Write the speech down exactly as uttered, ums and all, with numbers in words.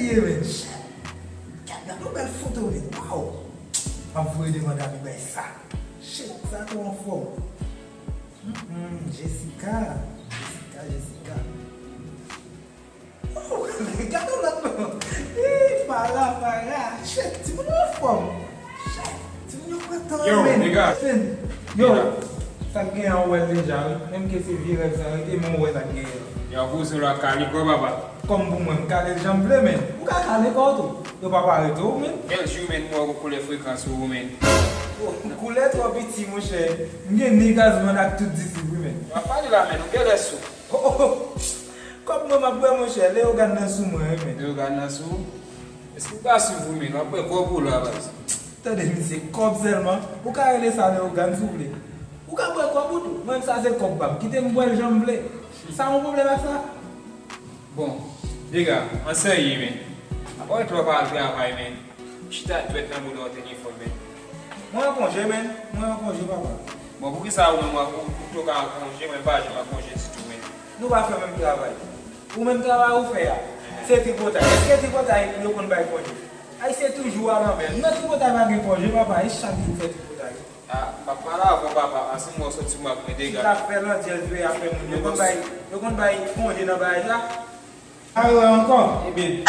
Ye, men. Gad, gad yon bèl foto, men. Waw. M ap voye devan Dani bay sa. Shit, sa twò anfòm. Hmm, Jessica. Jessica, Jessica. Oh, gade lòt non. Ih, Farah, Farah. Shit, timoun yo anfòm. Shit, timoun yo pran tan yo, men. Yo, sa k genyen an, ou wè l deja, wi. Menm ke se vye rèv sa rete, men ou wè sa k genyen an. Yo, pou se lwa kale kò, papa. Kòm pou mwen, m kale l jan m vle, men. Ou ka kale kò w tou. Yo pa pa rete w, men. Bèl jou, men, mwen wè koulè frekans ou, men. Oh, koulè twò piti, monchè. M gen nèg Azman ak tout disip, wi, men. W ap pale la, men, ou genlè sou. Oh, oh, oh. Kòb mwen m ap bwè, monchè. Leyogàn nan sou mwen, wi, men. Leyogàn nan sou ou? Èske w ka swiv ou, men? W ap bwè kòb ou la, baz. Tande, misye, kòb sèlman. Ou ka rele sa Leyogàn, si w vle. Ou ka bwè kòb ou tou. Mwen, sa se kòb pa m. Kite m bwè l jan m vle. Sa yon pwoblèm ak sa? Bon, dega, an serye, men. Apa w twò pa al travay, men. Chita dwèt nan bouda w telefòn, men. Mwen an konje, men. Mwen an konje, papa. Bon, poukisa ou menm ou, ou, ou tou ka an konje, mwen pa janm an konje ditou, men. Nou pa fè menm travay. Ou menm travay ou fè a, se tripotay. Èske tripotay yo konn bay konje? Ayisyen toujou alanvè. Nan tripotay pa gen konje, papa, e chak jou fè tripotay. Ah, m ap pale avè w, papa, ansanm mwen soti mwen ak mwen dega. Chita fè landyèl veye afè moun. Yo konn bay, yo konn bay konje nan bagay la. A wè ankò. Ebyen.